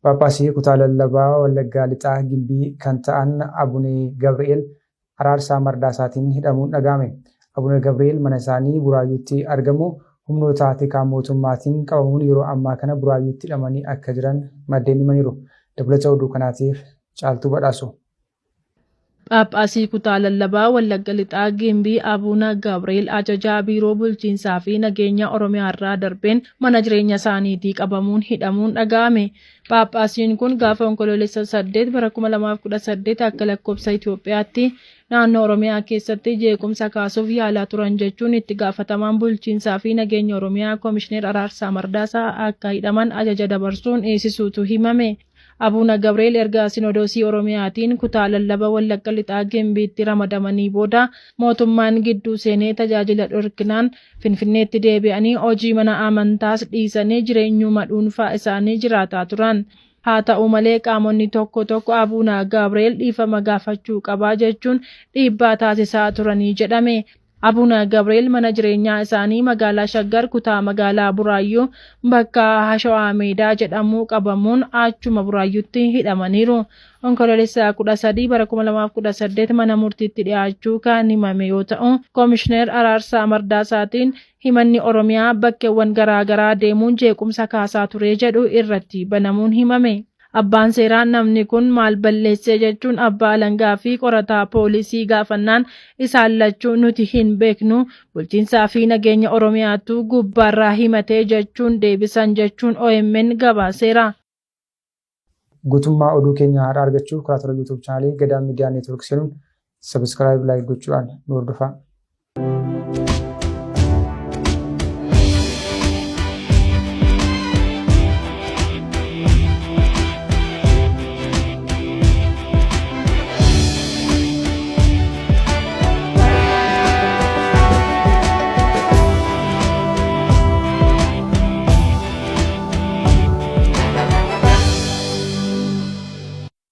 Phaaphaasii kutaa lallabaa Wallaggaa Lixaa Gimbii kan ta'an Abune Gabri'eel Araarsaa Mardaasaatiin hidhamuun dhaga'ame. Abune Gabri'eel mana isaanii Buraayyuutti argamu humnoota tikaa mootummaatiin qabamuun yeroo ammaa kana Buraayyuutti hidhamanii akka jiran maddeen himaniiru. Dabalata oduu kanaatiif Caaltuu Badhaasoo. Phaaphaasii Kutaa Lallabaa Wallagga Lixaa Gimbii Abuna Gabriel Ajajaa Biiroo Bulchiinsaa fi Nageenya Oromiyaarraa darbeen mana jireenya isaaniitii qabamuun hidhamuun dhaga'ame. Phaaphaasiin kun gaafa Onkoloolessa 8 bara 2018 akka lakkoofsa Itoophiyaatti naannoo Oromiyaa keessatti jeequmsa kaasuuf yaalaa turan jechuun itti gaafatamaan bulchiinsaa fi nageenya Oromiyaa Komishineer Araarsaa Mardaasaa akka hidhaman ajaja dabarsuun hiisisuutu himame. Abuna Gabriel erga Sinodoosii Oromiyaatiin kutaa lallaba Wallagga Lixaa Gimbiitti ramadamanii booda mootummaan gidduu seenee tajaajila dhorkinaan Finfinneetti deebi'anii hojii mana amantaas dhiisanii jireenyuma dhuunfaa isaanii jiraataa turan. Haata'u malee qaamonni tokko tokko Abuna Gabriel dhiifama gaafachuu qabaa jechuun dhiibbaa taasisaa turanii jedhame. Abuna Gabriel mana jireenyaa isaanii magaalaa Shaggar kutaa magaalaa Buraayyuu bakka Hashawaa Meedaa jedhamuu qabamuun achuma Buraayyuutti hidhamaniiru. Onkoloolessa 13 bara 2018 mana murtiitti dhiyaachuu kan himame yoo ta'u, Komishineer Araarsaa Mardaasaatiin himanni Oromiyaa bakkeewwan garaa garaa deemuun jeequmsa kaasaa ture jedhu irratti banamuun himame. Abbaan seeraa namni kun maal balleessee jechuun abbaa alangaa fi qorataa poolisii gaafannaan isaan lachuu nuti hin beeknu bulchiinsaa fi nageenya Oromiyaatu gubbaarraa himatee jechuun deebisan jechuun OMN gabaaseera. Guutummaa oduu keenya har'a argachuuf karaa toora YouTube chaanaalii Gadaa Miidiyaa Neetwoork seenuun subscribe, like gochuudhaan nu hordofaa.